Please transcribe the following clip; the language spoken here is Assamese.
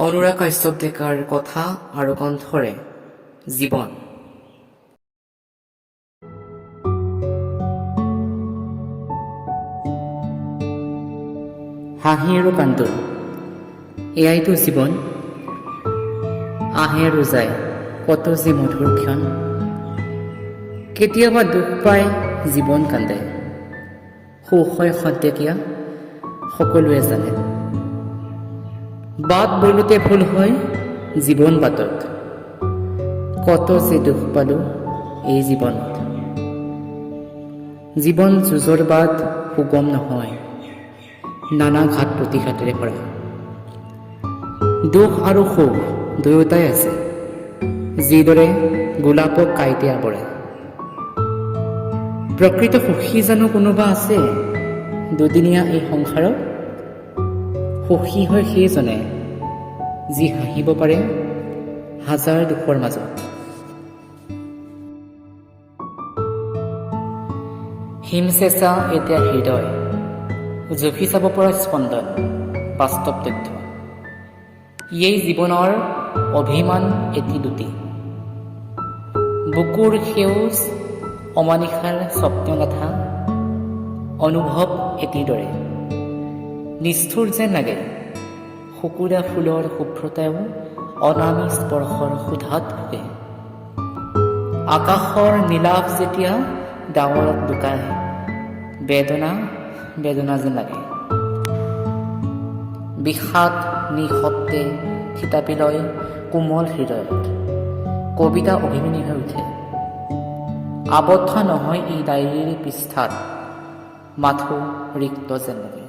অনুৰাগ কাশ্যপ ডেকাৰ কথা আৰু কণ্ঠৰে জীৱন। হাঁহি আৰু কান্দোন, এয়াইতো জীৱন। আহে আৰু যায় কত যে মধুৰ ক্ষণ। কেতিয়াবা দুখ পাই জীৱন কান্দে, সুখ হয় খন্তেকীয়া, সকলোৱে জানে। বাট বোলোতে ভুল হয় জীৱন বাটত, কত যে দুখ পালোঁ এই জীৱনত। জীৱন যুঁজৰ বাট সুগম নহয়, নানা ঘাত প্ৰতিঘাতেৰে ভৰা। দুখ আৰু সুখ দুয়োটাই আছে, যিদৰে গোলাপক কাঁইটে আৱৰে। প্ৰকৃত সুখী জানো কোনোবা আছে দুদিনীয়া এই সংসাৰত? সুখী হয় সেইজনে যি হাঁহিব পাৰে হাজাৰ দুখৰ মাজত। হিমচেঁচা এতিয়া হৃদয়, জুখি চাব পৰা স্পন্দন, বাস্তৱ তথ্য। ইয়েই জীৱনৰ অভিমান এটি দুটি। বুকুৰ সেউজ অমানিশাৰ স্বপ্নগাথা অনুভৱ এটিৰ দৰে নিষ্ঠুৰ যেন লাগে। শুকুলা ফুলৰ শুভ্ৰতায়ো অনামী স্পৰ্শৰ ক্ষুধাত ভোগে। আকাশৰ নীলাভ যেতিয়া ডাৱৰত লুকায়, বেদনা বেদনা যেন লাগে। বিষাদ নিঃশব্দে থিতাপি লয় কোমল হৃদয়ত, কবিতা অভিমানী হৈ উঠে। আবদ্ধ নহয় এই ডায়েৰীৰ পৃষ্ঠাত, মাথো ৰিক্ত যেন লাগে।